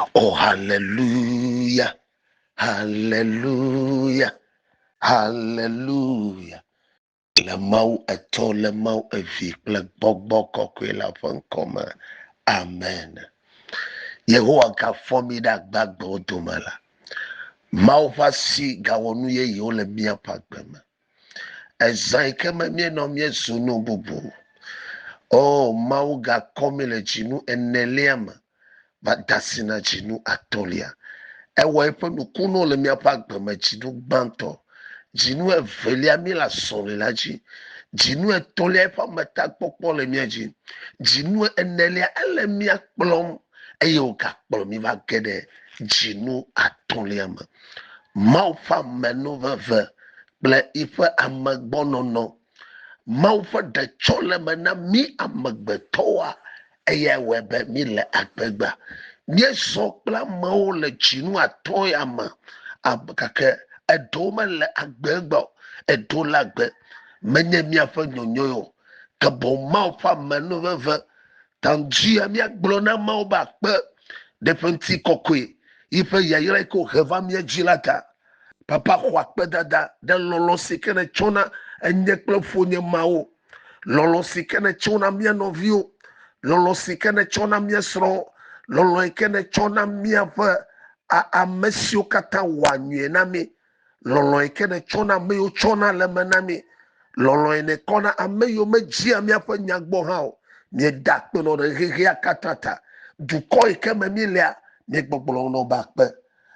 Oh, hallelujah, hallelujah, hallelujah. Le Mawu Etɔ, le Mawu Evi kple Gbɔgbɔ Kɔkɔe la ƒe ŋkɔ me. Amen. Yehowa gafɔ mí ɖe agbagbewo dome la. Mawu ƒe asi gawɔ nu yeyewo le míaƒe agbe me. Ezã yi ke me míenɔ míezu nu bubu. O Mawu gakɔ mí le dzinu enelia me va de asi na dzinu atɔ̃lia. Ewɔ eƒe nukunuwo le míaƒe agbe me dzinu gbãtɔ. Dzinu evelia míele azɔli la dzi. Dzinu etɔ̃lia eƒe ametakpɔkpɔ le mía dzi. Dzinu enelia ele mía kplɔm eye wògakplɔ mí va ge ɖe dzinu atɔ̃lia me. Mawu ƒe amenuveve kple eƒe amegbɔnɔnɔ, Mawu ƒe ɖetsɔleme na mí amegbetɔwoa, eyae wɔe be míle agbe egbea. Míezɔ kple amewo le dzinu atɔ̃ ya me gake eɖewo mele agbe egbea o, eɖewo le agbe. Menye míaƒe nyonyoe o, ke boŋ Mawu ƒe amenuveve. Ta ŋutia míagblɔ na Mawu be akpe ɖe eƒe ŋutikɔkɔe, yiƒe yayra yi ke wòhe va mía dzi la ta. Papa xɔ akpedada ɖe lɔlɔ̃ si ke nètsɔ na enye kple ƒonye mawo, lɔlɔ̃ si ke nètsɔ na mía nɔviwo, lɔlɔ̃ si ke nètsɔ na mía srɔ̃wo, lɔlɔ̃ yi ke nètsɔ na míaƒe ame siwo katã wɔa nyuie na mí, lɔlɔ̃ yi ke nètsɔ na ame yiwo tsɔna le eme na mí, lɔlɔ̃ yi nèkɔ na ame yiwo medzia míaƒe nya gbɔ hã o. Míeda akpe nɔ ɖe xexea katã ta. Dukɔ yi ke me mílea, míegbɔgblɔ nɔ be akpe.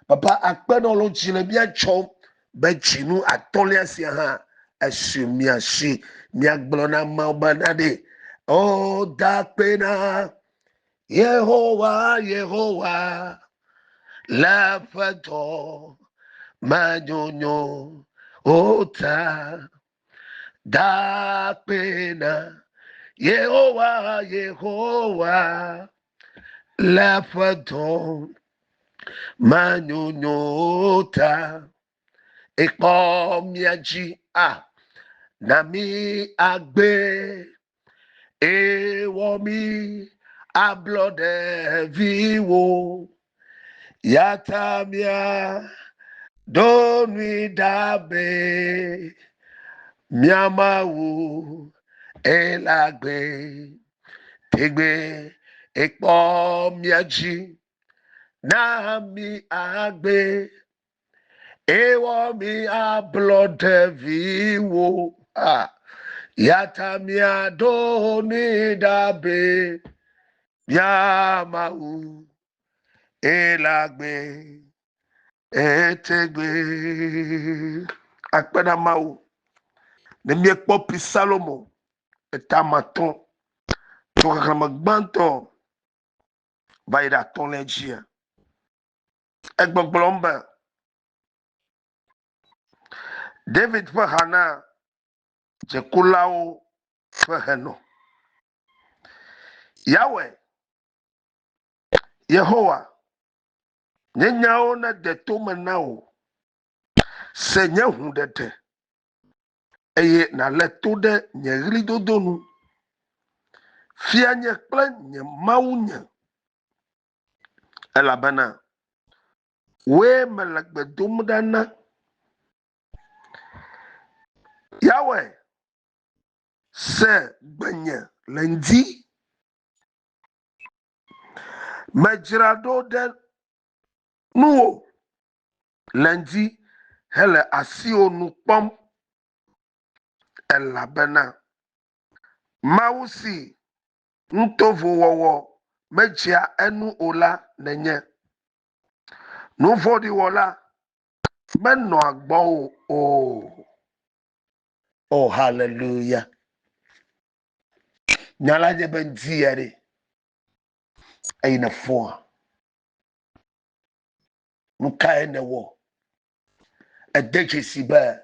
Papa akpe nɔ lo dzi le mía dzɔm be dzinu atɔ̃lia sia hã esu mía si. Míagblɔ na Mawu bena ɖe, O da akpe na Yehowa, Yehowa le eƒe dɔ menyonyo o ta. Da akpe na Yehowa, Yehowa le eƒe dɔ manyonyo ta. Ekpɔ mía dzi a na mí agbe. Ewɔ mí ablɔɖeviwo. Yata mía ɖo nui ɖa be mía Mawu elagbe tegbe ekpɔ mía dzi na mí agbe ewɔ mí ablɔɖeviwo. Ah, yata mía ɖo nui ɖa be mía Mawu elagbe etegbe. Akpe na Mawu. Ne míekpɔ Pi Salomo etame atɔ̃ tso xexlẽme gbãtɔ va yi ɖe atɔ̃lia dzia, egbɔgblɔm be David ƒe ha na dzekulawo ƒe henɔ. Yahweh, Yehowa, nye nyawo nede to me na wò. Se nye hũɖeɖe, eye nàlé to ɖe nye ɣlidodo nu. Fia nye kple nye Mawunye, elabena wòe mele gbe dom ɖa na. Yahweh, se gbenye le ŋdi. Medzra ɖo ɖe nuwò le ŋdi hele asiwò nu kpɔm, elabena Mawu si nutovowɔwɔ medzea enu o la nènye. Nu vɔ̃ɖi wɔla menɔa gbɔwò o. Oh, hallelujah. Nya la nye be ŋdi ya ɖe, eyi nèfɔa. Nu kae nèwɔ? Ède dzesi be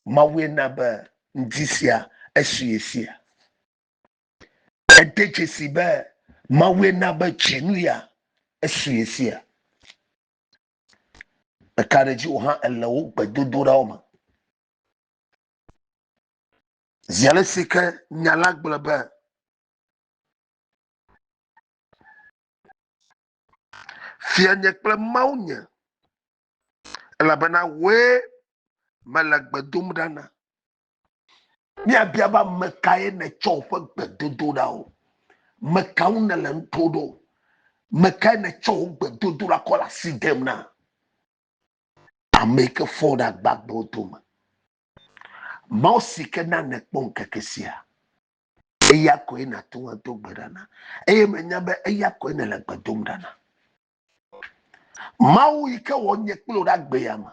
Mawue na be ŋdi sia esu ye sia? Ède dzesi be Mawue na be dzinu ya esu ye sia? Meka ɖe edzi wò hã èle wò gbedodoɖawo me. Zi ale si ke nya la gblɔ be Fianye kple Mawunye, elabena wòe mele gbe dom ɖa na. Míabia be ame kae nètsɔ woƒe gbedodoɖawo? Ame ka ŋu nèle nu to ɖo? Ame kae nètsɔ wò gbedodoɖa kɔ le asi dem na? Ame yi ke fɔ ɖe agbagbewo dome. Mawu si ke na nèkpɔ ŋkeke sia, eya koe nàte ŋu ado gbe ɖa na. Eye menya be eya koe nèle gbe dom ɖa na. Mawu yi ke wɔ nye kple wò ɖe agbea me,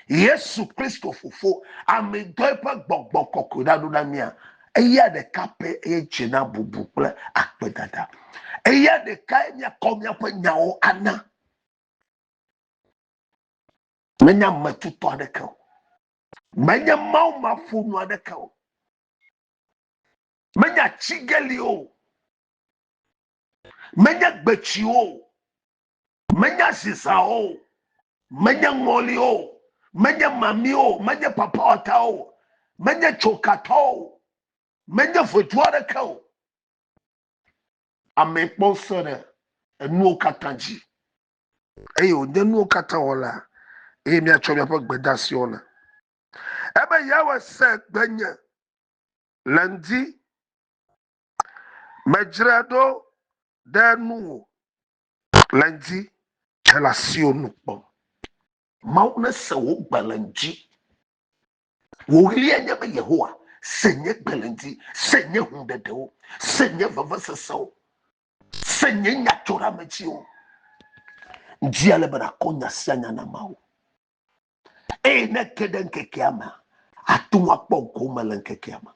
Yesu Kristo Fofo, ame dɔ eƒe gbɔgbɔ kɔkɔe ɖa ɖo ɖa mía, eya ɖeka pɛ eye dze na bubu kple akpedada. Eya ɖekae míakɔ míaƒe nyawo ana. Menye ame tutɔ aɖeke o. Menye Mawu maƒonu aɖeke o. Menye atsigeli o. Menye gbetsiwo o. Menye azizawo o. Menye ŋɔliwo o. Menye mamiwo o. Menye papawɔtawo o. Menye tsokatɔwo o. Menye ʋedu aɖeke o. Ame kpɔ ŋusẽ ɖe enuwo katã dzi eye wònye nuwo katã wɔla eye míatsɔ míaƒe gbedeasiwo na. Ebe Yahweh se gbenye le ŋdi Medzrae ɖo ɖe nuwò le ŋdi hele asiwò nu kpɔm. Mawu nese wò gbe le ŋdi. Wò ɣlie nye be Yehowa, se nye gbe le ŋdi, se nye hũɖeɖewo, se nye vevesesewo, se nye nyatsoɖamedziwo. Ŋdi ale be nàkɔ nya sia nya na Mawu. Eye ne eke ɖe ŋkekea mea, àte ŋu akpɔ gome le ŋkekea me.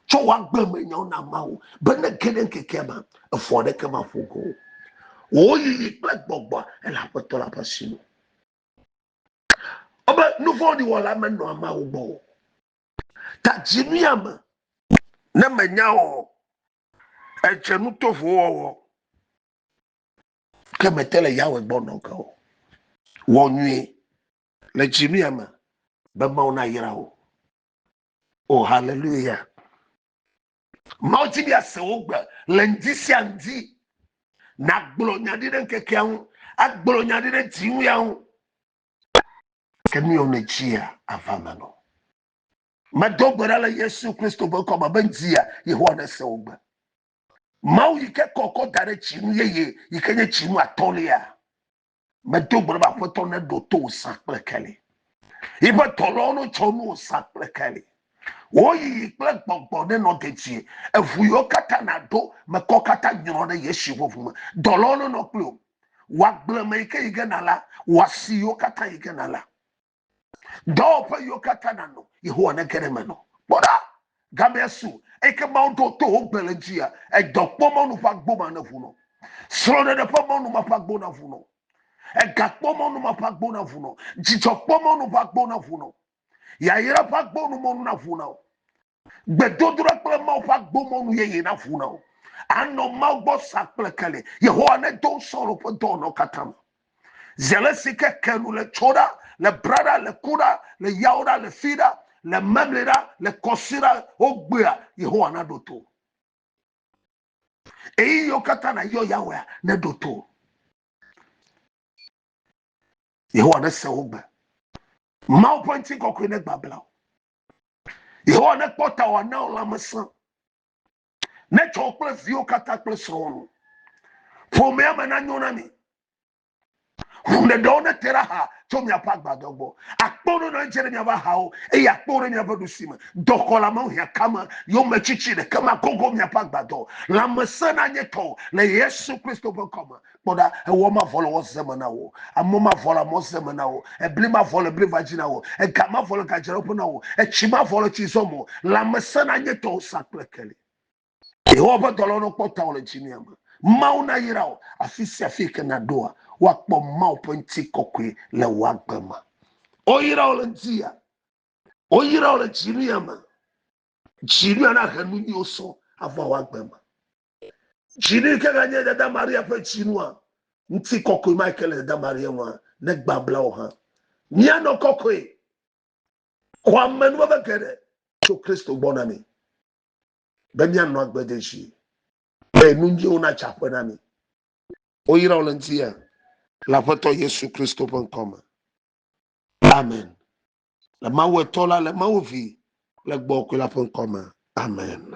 Tsɔ wò agbe me nyawo na Mawu be ne ge ɖe ŋkekea me, evɔ aɖeke maƒo go o. Wò yiyi kple gbɔgbɔ ele Aƒetɔ la ƒe asi nu. Wobe nu vɔ̃ɖi wɔla menɔa Mawu gbɔ o. Ta dzinu ya me, ne menya o, edze nu tovo wɔwɔ, ke mete le Yahweh gbɔ nɔ ge o. Wɔ nyuie le dzinu ya me be Mawu nayra wò. Oh, hallelujah. Mawu dzi be ase wò gbe le ŋdi sia ŋdi. Nàgblɔ nya ɖi ɖe ŋkekea ŋu, agblɔ nya ɖi ɖe dzi ŋu ya ŋu. Ke nu yiwo nèdzia ava eme nɔ. Medo gbe ɖa le Yesu Kristo ƒe ŋkɔ me be ŋdia Yehowa nese wò gbe. Mawu yi ke kɔkɔ da ɖe tsinu yeye yi ke nye tsinu atɔ̃lia. Medo gbe ɖa be Aƒetɔ neɖo to wò zã kple keli. Yiƒe dɔlawo netsɔ nu wò zã kple keli. Wò yiyi kple gbɔgbɔ nenɔ dedie. Eʋu yiwo katã nàɖo mekɔ katã nyrɔ ɖe Yesu ƒe ʋu me. Dɔlawo nenɔ kpli wò. Wò agble me yi ke yi ge nàla, wò asi yiwo katã yi ge nàla. Dɔwɔƒe yiwo katã nànɔ, Yehowa nege ɖe eme nɔ. Kpɔ ɖa, gamea su eyi ke Mawu ɖo to wò gbe le dzia, edɔkpɔmɔnu ƒe agbo ma neʋu nɔ. Srɔ̃ɖeɖe ƒe mɔnu ma ƒe agbo naʋu nɔ. Egakpɔmɔnu ma ƒe agbo naʋu nɔ. Dzidzɔkpɔmɔnu ƒe agbo naʋu nɔ. Yayra ƒe agbonumɔnu naʋu na wò. Gbedodoɖa kple Mawu ƒe agbomɔnu yeye naʋu na wò. Anɔ Mawu gbɔ sa kple keli. Yehowa nedo ŋusẽ le woƒe dɔwɔnawo katã me. Zi ale si ke ke nu le tso ɖa, le bra ɖa, le ku ɖa, le yawo ɖa, le fi ɖa, le memli ɖa, le kɔsi ɖa, wogbea, Yehowa naɖo to. Ɣeyiɣi yiwo katã nàyɔ Yahweh neɖo to. Yehowa nese wo gbe. Mawu ƒe ŋutikɔkɔe negba bla wo. Yehowa nekpɔ ta wòana wò lãmesẽ. Netsɔ wò kple viwo katã kple srɔ̃wò nu. Ƒomea me nanyo na mi. Hũɖeɖewo nete ɖe aha tso miaƒe agbadɔ gbɔ. Akpɔ ɖo nɔ edze ɖe miaƒe ahawo eye akpɔ ɖe miaƒe ɖusi me. Dɔxɔleamewo hiãkame yometsitsi ɖeke magogo miaƒe agbadɔ. Lãmesẽ nanye tɔwò le Yesu Kristo ƒe ŋkɔ me. Kpɔ ɖa, ewɔ mavɔ le wɔ ze me na wò, amɔ mavɔ le amɔ ze me na wò, ebli mavɔ le bli va dzi na wò, ega mavɔ le gadzraɖoƒe na wò, etsi mavɔ le tsi zɔm o. Lãmesẽ nanye tɔwò sa kple keli. Yehowa ƒe dɔlawo nekpɔ tawò le dzinuia me. Mawu nayra wò afi sia afi yi ke nàɖoa, woakpɔ Mawu ƒe ŋutikɔkɔe le wò agbe me. Woyra wò le ŋutia, woyra wò le dzinuia me. Dzinuia nahe nu nyuiwo sɔ ava wò agbe me. Dzinu yi ke ganye Dada Maria ƒe dzinua, ŋutikɔkɔe ma yi ke le Dada Maria ŋua, negba bla wò hã. Míanɔ kɔkɔe. Xɔ amenuveve geɖe tso Kristo gbɔ na mi be míanɔ agbe de dzi eye nu nyuiwo natsa aƒe na mi. Woyra wò le ŋuti ya. Le Aƒetɔ Yesu Kristo ƒe ŋkɔ me. Amen. Le Mawu Etɔ la, le Mawu Vi, le Gbɔgbɔ Kɔkɔe la ƒe ŋkɔ me. Amen.